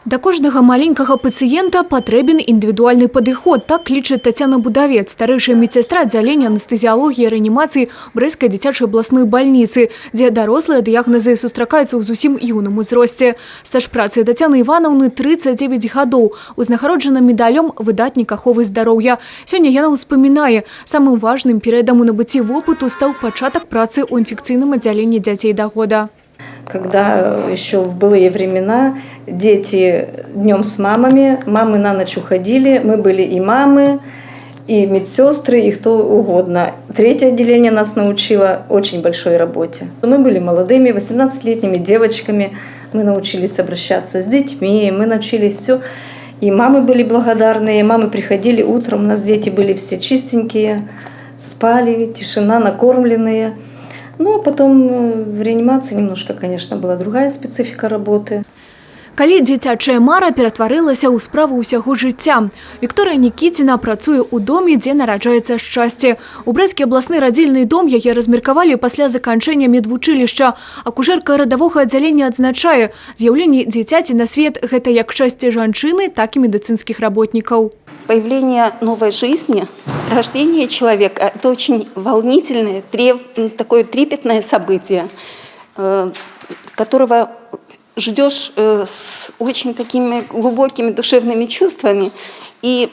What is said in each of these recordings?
Да кожнага маленькага пацыента патрэбен індывідуальны падыход. Так лічыць Тацяна Будавец, старэйшая медсястра аддзялення анестэзіялогіі і рэанімацыі Брэсцкай дзіцячай абласной бальніцы, дзе дарослыя дыягназы сустракаюцца ў зусім юным узросце. Стаж працы Тацяны Іванаўны 39 гадоў, узнагароджана медалём «Выдатнік аховы здароўя». Сёння яна ўспамінае, самым важным перыядам у набыцці вопыту стаў пачатак працы ў інфекцыйным аддзяленні дзяцей да года. Когда еще в былые времена дети днем с мамами, мамы на ночь уходили, мы были и мамы, и медсестры, и кто угодно. Третье отделение нас научило очень большой работе. Мы были молодыми, 18-летними девочками, мы научились обращаться с детьми, мы научились все. И мамы были благодарные, мамы приходили утром, у нас дети были все чистенькие, спали, тишина, накормленные. Ну, а потом в реанимации немножко, конечно, была другая специфика работы. Калі дзіцячая мара ператварылася ў справу ўсяго жыцця. Вікторыя Нікіціна працуе ў доме, дзе нараджаецца шчасце. У Брэсцкі абласны радзільны дом яе размеркавалі пасля заканчэння медвучылішча. Акушэрка радавога аддзялення адзначае, з'яўленне дзіцяці на свет гэта як шчасце жанчыны, так і медыцынскіх работнікаў. Появление новой жизни, рождение человека – это очень волнительное, такое трепетное событие, которого ждешь с очень такими глубокими душевными чувствами. И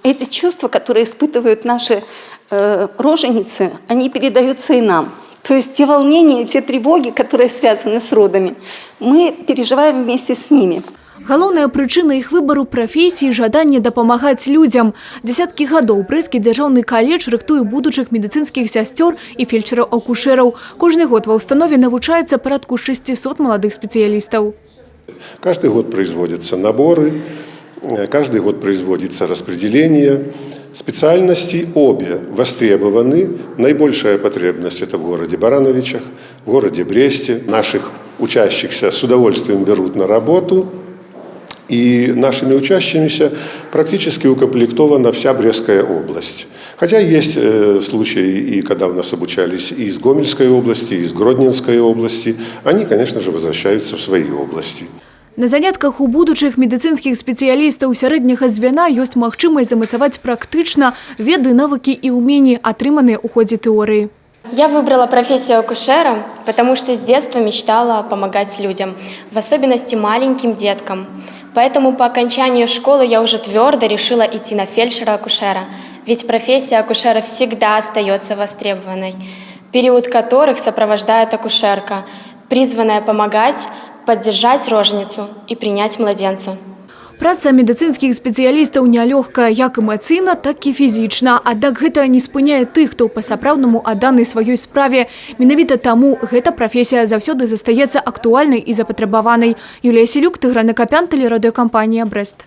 эти чувства, которые испытывают наши роженицы, они передаются и нам. То есть те волнения, те тревоги, которые связаны с родами, мы переживаем вместе с ними. Галоўная прычына іх выбару прафесіі – жаданне дапамагаць людзям. Дзясяткі гадоў Брэсцкі дзяржаўны каледж рыхтуе будучых медыцынскіх сясцёр і фельчараў-акушэраў. Кожны год ва ўстанове навучаецца парадку 600 маладых спецыялістаў. Каждый год производятся наборы, каждый год производится распределение. Специальности обе востребованы. Наибольшая потребность – это в городе Барановичах, в городе Бресте. Наших учащихся с удовольствием берут на работу. И нашими учащимися практически укомплектована вся Брестская область. Хотя есть случаи, и когда у нас обучались и из Гомельской области, и из Гродненской области, они, конечно же, возвращаются в свои области. На занятках у будучых медыцынскіх спецыялістаў сярэдняга звяна ёсць магчымасць замацаваць практычна веды, навыкі і ўменні, атрыманыя ў ходзе тэорыі. Я выбрала профессию акушера, потому что с детства мечтала помогать людям, в особенности маленьким деткам. Поэтому по окончанию школы я уже твердо решила идти на фельдшера-акушера, ведь профессия акушера всегда остается востребованной, период которых сопровождает акушерка, призванная помогать, поддержать роженицу и принять младенца. Праца медыцынскіх спецыялістаў нялёгкая як эмацыйна, так і фізічна. Аднак гэта не спыняе тых, хто па-сапраўднаму адданы сваёй справе. Менавіта таму гэта прафесія заўсёды застаецца актуальнай і запатрабаванай. Юлія Селюк, Тыгран Акапян, тэлерадыёкампанія «Брэст».